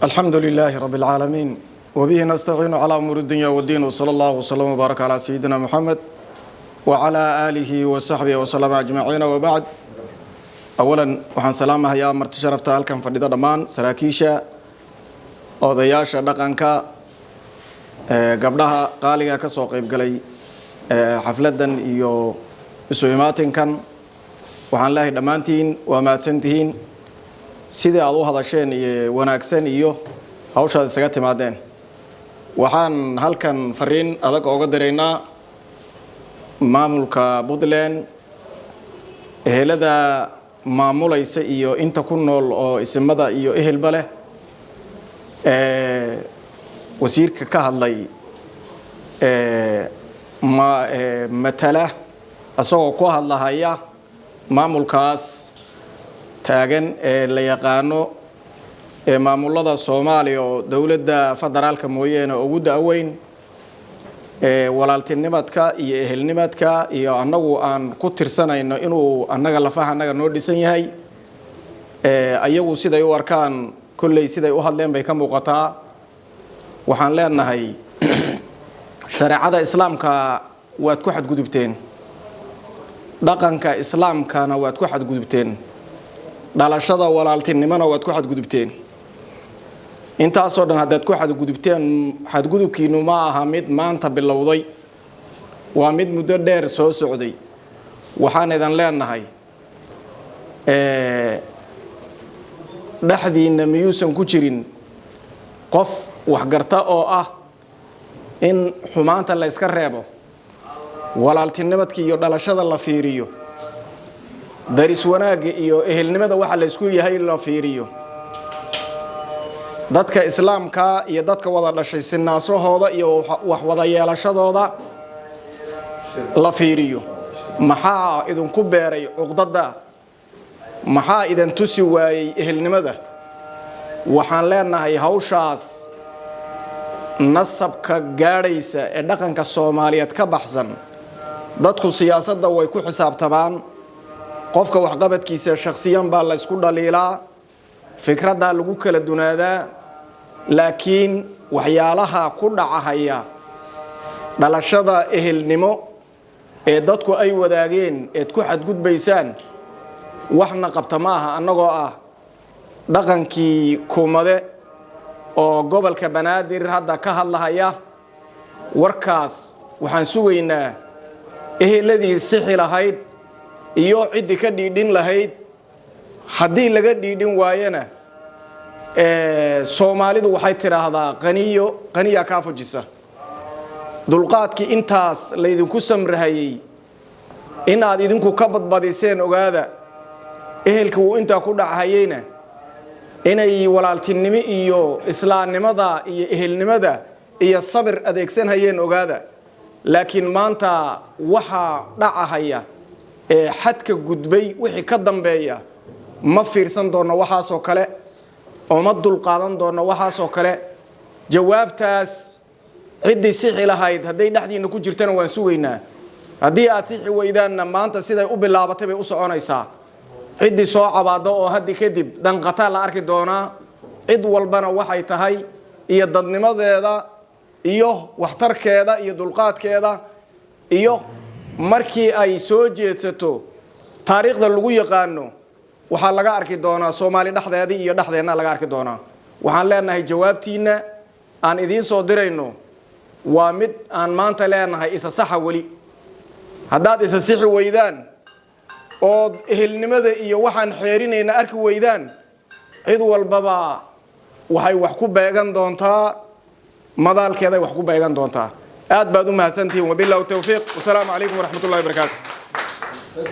الحمد لله رب العالمين، وبه نستعين على أمور الدنيا والدين، وصلى الله وسلم وبارك على سيدنا محمد وعلى آله وصحبه وسلم أجمعين، وبعد. أولا، waxaan salaamahayaa marti sharafta halkan fadhida, dhammaan saraakiisha, odayaasha dhaqanka, gabdhaha qaaliga ka soo qayb galay xafladan iyo isu imaatinkan. Waxaan leeyahay dhammaantiin waa mahadsantihiin sidii aad u hadasheen iyo wanaagsan iyo hawshaad isaga timaadeen. Waxaan halkan fariin adag ooga diraynaa maamulka Puntland, ehelada maamulaysa iyo inta ku nool oo isimada iyo ehelba leh. Wasiirka ka hadlay ma matala isagoo ku hadlahaya maamulkaas taagan ee la yaqaano ee maamulada Soomaaliya oo dowladda federaalka mooyeene ugu da-weyn, walaaltinimadka iyo ehelnimadka iyo annagu aan ku tirsanayno inuu annaga lafaha annaga noo dhisan yahay. Ayagu siday u arkaan, kolley siday u hadleen bay ka muuqataa. Waxaan leenahay, shareecada Islaamka waad ku xadgudubteen, dhaqanka Islaamkana waad ku xadgudubteen, dhalashada walaaltinimona waad ku xadgudubteen. Intaasoo dhan haddaad ku xadgudubteen, xadgudubkiinu ma aha mid maanta bilowday, waa mid muddo dheer soo socday. Waxaan idin leenahay, dhexdiinna miyuusan ku jirin qof waxgarta oo ah in xumaanta la yska reebo, walaaltinimadka iyo dhalashada la fiiriyo, daris wanaagga iyo ehelnimada waxa la isku yahay la fiiriyo, dadka Islaamka iyo dadka wada dhashay sinaasahooda iyo wax wada yeelashadooda la fiiriyo? Maxaa idinku beeray cuqdada? Maxaa idin tusi waayey ehelnimada? Waxaan leenahay, hawshaas nasabka gaadhaysa ee dhaqanka Soomaaliyeed ka baxsan, dadku siyaasadda way ku xisaabtamaan, qofka waxqabadkiisa shakhsiyan baa la ysku dhaliilaa, fikraddaa lagu kala dunaadaa, laakiin waxyaalaha ku dhacahaya dhalashada ehelnimo ee dadku ay wadaageen eed ku xadgudbaysaan waxna qabta ma aha. Annagoo ah dhaqankii Kumade oo gobolka Banaadir hadda ka hadlahaya warkaas, waxaan sugaynaa eheladii sixi lahayd iyo ciddii ka dhiidhin lahayd. Haddii laga dhiidhin waayona, Soomaalidu waxay tidhaahdaa, "Qaniyo qaniyaa kaa fujisa." Dulqaadkii intaas laydinku samrahayey inaad idinku ka badbadiseen ogaada. Ehelka wuu intaa ku dhachayeyna inay walaaltinimo iyo islaamnimada iyo ehelnimada iyo sabir adeegsanhayeen ogaada. Laakiin maanta waxaa dhacahaya ee xadka gudbay wixii ka dambeeya ma fiirsan doonno waxaasoo kale, ooma dulqaadan doonno waxaasoo kale. Jawaabtaas ciddii sixi lahayd hadday dhexdiinna ku jirtana waan sugaynaa. Haddii aad sixi weydaanna, maanta siday u bilaabatay bay u soconaysaa. Ciddii soo cabaado oo haddi kadib danqataa la arki doonaa. Cid walbana waxay tahay iyo dadnimadeeda iyo waxtarkeeda iyo dulqaadkeeda iyo markii ay soo jeedsato taariikhda lagu yaqaano waxaa laga arki doonaa Soomaali dhexdeedii iyo dhexdeenna laga arki doonaa. Waxaan leenahay, jawaabtiinna aan idiin soo dirayno waa mid aan maanta leenahay isa saxa. Weli haddaad isa sixi weydaan ood ehelnimada iyo waxaan xeerinayna arki weydaan, cid walbaba waxay wax ku beegan doontaa madaalkeeday wax ku beegan doontaa. Aad baad u mahadsantihiin. Wabillahi towfiiq, wasalaamu calaykum waraxmatullahi wabarakaatu.